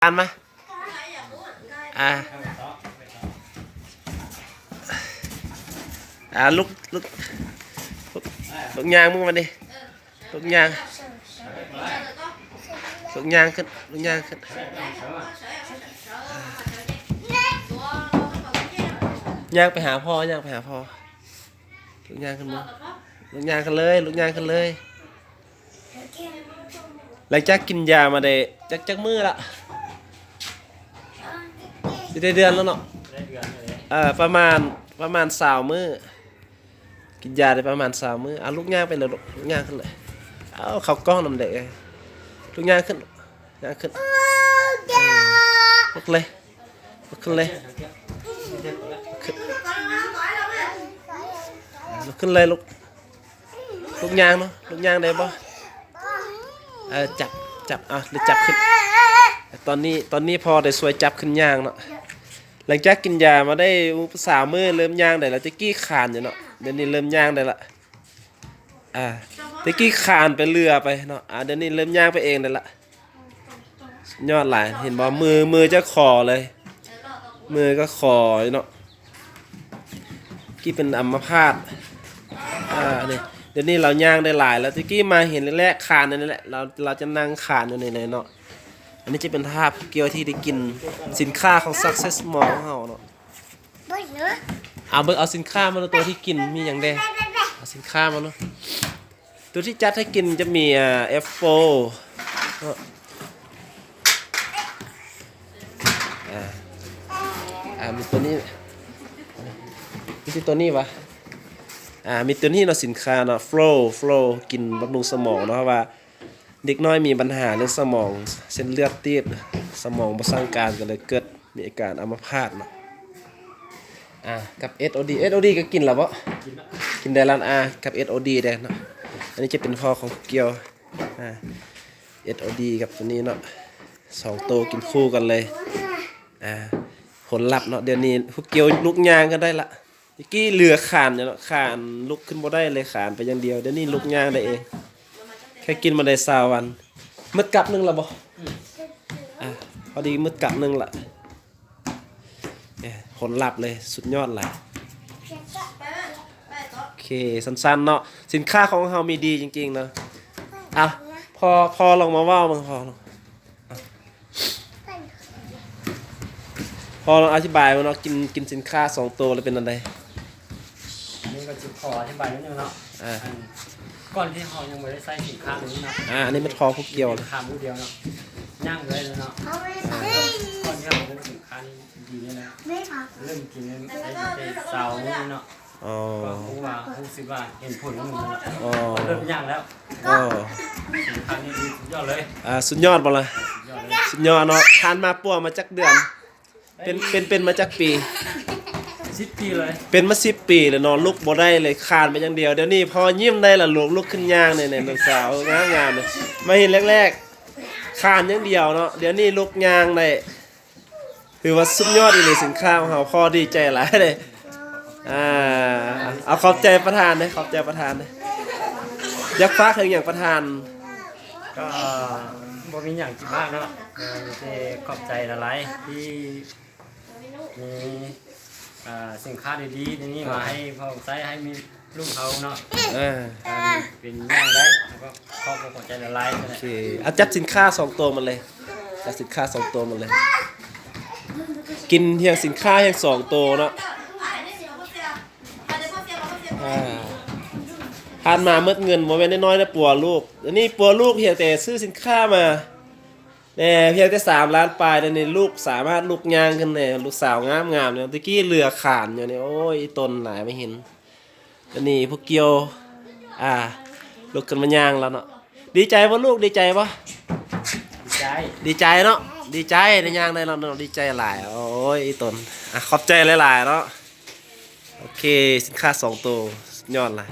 ອ່ານມາ ອ່າ ອ່າ ລຸກ ລຸກ ລຸກ ລຸກຍ່າງມຶງມານີ້ ລຸກຍ່າງ ລຸກຍ່າງຂຶ້ນ ລຸກຍ່າງຂຶ້ນ ຍ່າງໄປຫາພໍ່ ຍ່າງໄປຫາພໍ່ ລຸກຍ່າງຂຶ້ນມາ ລຸກຍ່າງຂຶ້ນເລີຍ ລຸກຍ່າງຂຶ້ນເລີຍ. ຫຼັງຈາກກິນຢາມາໄດ້ຈັກ ຈັກມື້ລະ? ຊິໄດ້ເດືອນແລ້ວເນາະ ໄດ້ເດືອນແລ້ວເດ້ ເອີ ປະມານ ປະມານຊາວມື້ ກິນຢາໄດ້ປະມານຊາວມື້ ເອົາ ລຸກຍ່າງໄປເລີຍ ລຸກ ລຸກຍ່າງຂຶ້ນເລີຍ ເອົາ ເຂົ້າກ້ອງນຳເດັກເອີຍ ລຸກຍ່າງຂຶ້ນ ຍ່າງຂຶ້ນ ລຸກເລີຍ ລຸກຂຶ້ນເລີຍ ລຸກຂຶ້ນເລີຍ ລຸກ ລຸກຍ່າງເນາະ ລຸກຍ່າງໄດ້ບໍ່? ເອີ ຈັບ ຈັບ ເອົາ ຫຼືຈັບຂຶ້ນ ຕອນນີ້ ຕອນນີ້ພໍ່ໄດ້ຊ່ວຍຈັບຂຶ້ນຍ່າງເນາະ ຫຼັງຈາກກິນຢາມາໄດ້ສາມມື້ ເລີ່ມຍ່າງໄດ້ລະ ແຕ່ກີ້ຄານຢູ່ເນາະ ດຽວນີ້ເລີ່ມຍ່າງໄດ້ລະ ອ່າ ແຕ່ກີ້ຄານໄປເຫຼືອໄປເນາະ ອ່າ ດຽວນີ້ເລີ່ມຍ່າງໄປເອງໄດ້ລະ ສຸດຍອດຫຼາຍ ເຫັນບໍ່? ມື ມືຈະຂໍເລີຍ ມືກໍຂໍຢູ່ເນາະ ກີ້ເປັນອຳມະພາດ ອ່າ ນີ້ ດຽວນີ້ລາວຍ່າງໄດ້ຫຼາຍແລ້ວ ແຕ່ກີ້ມາເຫັນແລກໆ ຄານຢູ່ນີ້ແຫຼະ ລາວ ລາວຈະນັ່ງຄານຢູ່ນີ້ເລີຍເນາະ ອັນນີ້ຈະເປັນພາບກ່ຽວທີ່ໄດ້ກິນສິນຄ້າຂອງ Success Mall ຂອງເຮົາເນາະ ເອົາເບິ່ງ ເອົາສິນຄ້າມາເນາະ ຕົວທີ່ກິນມີຫຍັງແດ່ ເອົາສິນຄ້າມາເນາະ ຕົວທີ່ຈັດໃຫ້ກິນຈະມີ ອ່າ ເອັຟໂຟ ເນາະ ອ່າ ອ່າ ມີຕົວນີ້ ມີແຕ່ຕົວນີ້ຫວາ? ອ່າ ມີຕົວນີ້ເນາະ ສິນຄ້າເນາະ ໂຟລ ໂຟລ ກິນບຳລຸງສະໝອງເນາະ ເພາະວ່າເດັກນ້ອຍມີບັນຫາເລື່ອງສະໝອງ ເສັ້ນເລືອດຕີບ ສະໝອງບໍ່ສັ່ງການ ກໍເລີຍເກີດ ມີອາການອຳມະພາດເນາະ ອ່າ ກັບເອັສໂອດີ ເອັສໂອດີກໍກິນລະບໍ? ກິນລະ ກິນໄດ້ລະ ອ່າ ກັບເອັສໂອດີເດ້ເນາະ ອັນນີ້ຈະເປັນພໍ່ຂອງຜູ້ກ່ຽວ ອ່າ ເອັສໂອດີກັບຕົວນີ້ເນາະ ສອງໂຕກິນຄູ່ກັນເລີຍ ອ່າ ຜົນລັບເນາະ ດຽວນີ້ຜູ້ກ່ຽວລຸກຍ່າງກໍໄດ້ລະ ຕະກີ້ເຫຼືອຄານເນາະ ຄານລຸກຂຶ້ນບໍ່ໄດ້ເລີຍ ຄານໄປຢ່າງດຽວ ດຽວນີ້ລຸກຍ່າງໄດ້ເອງ ແຄ່ກິນມາໄດ້ຊາວວັນ ໝົດກັບໜຶ່ງລະບໍ? ອືມ ອ່າ ພໍດີໝົດກັບໜຶ່ງລະ ເອີ ຜົນລັບເລີຍ ສຸດຍອດຫຼາຍ ໂອເຄ ສັ້ນໆ ເນາະ ສິນຄ້າຂອງເຮົາມີດີຈິງໆ ເນາະ ອ່ະ ພໍ່ ພໍ່ລອງມາເວົ້າເບິ່ງ ພໍ່ລອງ ພໍ່ລອງອະທິບາຍເບິ່ງເນາະ ກິນ ກິນສິນຄ້າສອງໂຕແລ້ວເປັນອັນໃດ? ອັນນີ້ກໍຊິຂໍອະທິບາຍໜ້ອຍໜຶ່ງເນາະ ອ່າ ອັນ ກ່ອນທີ່ເຮົາຍັງບໍ່ໄດ້ໃຊ້ສິນຄ້າໂຕນີ້ເນາະ ອ່າ ອັນນີ້ແມ່ນພໍ່ຜູ້ກ່ຽວ ຂາມມື້ດຽວເນາະ ຍ່າງບໍ່ໄດ້ເລີຍເນາະ ອ່າ ກ່ອນທີ່ເຮົາບໍ່ໄດ້ສິນຄ້ານີ້ດີນີ້ນະ ເລີ່ມກິນໃຊ້ໄດ້ຊາວມື້ເນາະ ອໍ ກໍຮູ້ວ່າ ຮູ້ສຶກວ່າເຫັນຜົນຂອງມັນແລ້ວ ອໍ ເລີ່ມຍ່າງແລ້ວ ອໍ ສິນຄ້ານີ້ດີສຸດຍອດເລີຍ ອ່າ ສຸດຍອດບໍ່ລະ? ສຸດຍອດເລີຍ ສຸດຍອດເນາະ ຜ່ານມາປົວມາຈັກເດືອນ? ເປັນ ເປັນ ເປັນມາຈັກປີ? ສິບປີເລີຍ ເປັນມາສິບປີແລ້ວເນາະ ລຸກບໍ່ໄດ້ເລີຍ ຄານໄປຢ່າງດຽວ ດຽວນີ້ພໍຍິ້ມໄດ້ລະ ລຸກ ລຸກຂຶ້ນຍ່າງແດ່ໆ ລູກສາວງາມໆ ມາເຫັນແລກໆ ຄານຢ່າງດຽວເນາະ ດຽວນີ້ລຸກຍ່າງໄດ້ ຖືວ່າສຸດຍອດອີ່ຫຼີສິນຄ້າຂອງເຮົາ ພໍດີໃຈຫຼາຍເດ້ ອ່າ ເອົາ ຂອບໃຈປະທານເດ້ ຂອບໃຈປະທານເດ້ ຢາກຝາກເຖິງຫຍັງປະທານ? ກໍບໍ່ມີຫຍັງຊິຝາກເນາະ ເອີ ມີແຕ່ຂອບໃຈຫຼາຍໆ ທີ່ມີ ອ່າ ສິນຄ້າດີໆ ນີ້ມາໃຫ້ພວກໃຊ້ ໃຫ້ມີລູກເຮົາເນາະ ເອີ ເປັນຢ່າງໃດ ແລ້ວກໍຂອບ ຂອບໃຈຫຼາຍໆ ໂອເຄ ເອົາ ຈັບສິນຄ້າສອງໂຕມາເລີຍ ຈັບສິນຄ້າສອງໂຕມາເລີຍ ກິນຮຽງສິນຄ້າຮຽງສອງໂຕເນາະ ອ່າ ຜ່ານມາໝົດເງິນບໍ່ແມ່ນນ້ອຍໆ ນະ ປົວລູກ ດຽວນີ້ປົວລູກຮຽງແຕ່ຊື້ສິນຄ້າມາ ແນ່ ພຽງແຕ່ສາມລ້ານປາຍ ດຽວນີ້ລູກສາມາດລຸກຍ່າງຂຶ້ນແນ່ ລູກສາວງາມໆ ແນວຕະກີ້ເຫຼືອຄານຢູ່ນີ້ ໂອ້ຍ ອີ່ຕົນຫຼາຍມາເຫັນ ດຽວນີ້ຜູ້ກ່ຽວ ອ່າ ລຸກຂຶ້ນມາຍ່າງແລ້ວເນາະ ດີໃຈບໍ່ລູກ? ດີໃຈບໍ່? ດີໃຈ ດີໃຈເນາະ ດີໃຈໄດ້ຍ່າງໄດ້ແລ້ວເນາະ ດີໃຈຫຼາຍ ໂອ້ຍ ອີ່ຕົນ ອ່າ ຂອບໃຈຫຼາຍໆ ເນາະ ໂອເຄ ສິນຄ້າສອງໂຕ ສຸດຍອດຫຼາຍ.